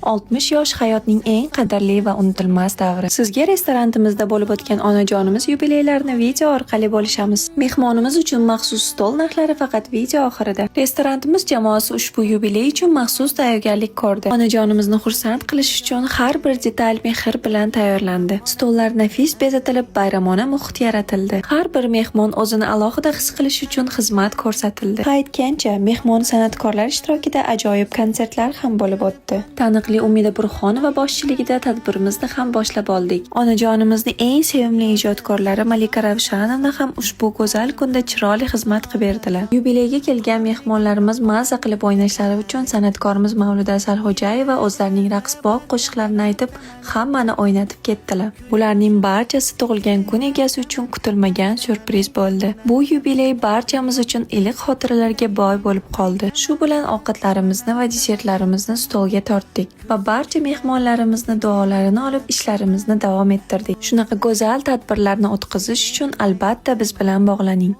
60 yosh hayotning eng qadrli va unutilmas davri. Sizga restorantimizda bo'lib o'tgan onajonimiz yubileylarini video orqali bo'lishamiz. Mehmonimiz uchun maxsus stol narxlari faqat video oxirida. Restorantimiz jamoasi ushbu yubiley uchun maxsus tayyorgarlik ko'rdi. Onajonimizni xursand qilish uchun har bir detal mehr bilan tayyorlandi. Stollar nafis bezatilib, bayramona muhit yaratildi. Har bir mehmon o'zini alohida his qilishi uchun xizmat ko'rsatildi. Ha aytgancha, mehmon san'atkorlar ishtirokida ajoyib konsertlar ham bo'lib o'tdi. Taniqli Umida Burxonova boshchiligida tadbirimizni ham boshlab oldik. Onajonimizni eng sevimli ijodkorlari Malika Ravshanovna ham ushbu go'zal kunda chiroyli xizmat qilib berdilar. Yubileyga kelgan mehmonlarimiz maza qilib o'ynashlari uchun san'atkorimiz Mavluda Asalxo'jayeva o'zlarining raqsbob qo'shiqlarini aytib, hammani o'ynatib ketdilar. Bularning barchasi tug'ilgan kun egasi uchun kutilmagan syurpriz bo'ldi. Bu yubiley barchamiz uchun iliq xotiralarga boy bo'lib qoldi. Shu bilan ovqatlarimizni va desertlarimizni stolga tortdik va barcha mehmonlarimizni duolarini olib ishlarimizni davom ettirdik. Shunaqa go'zal tadbirlarni o'tkazish uchun albatta biz bilan bog'laning.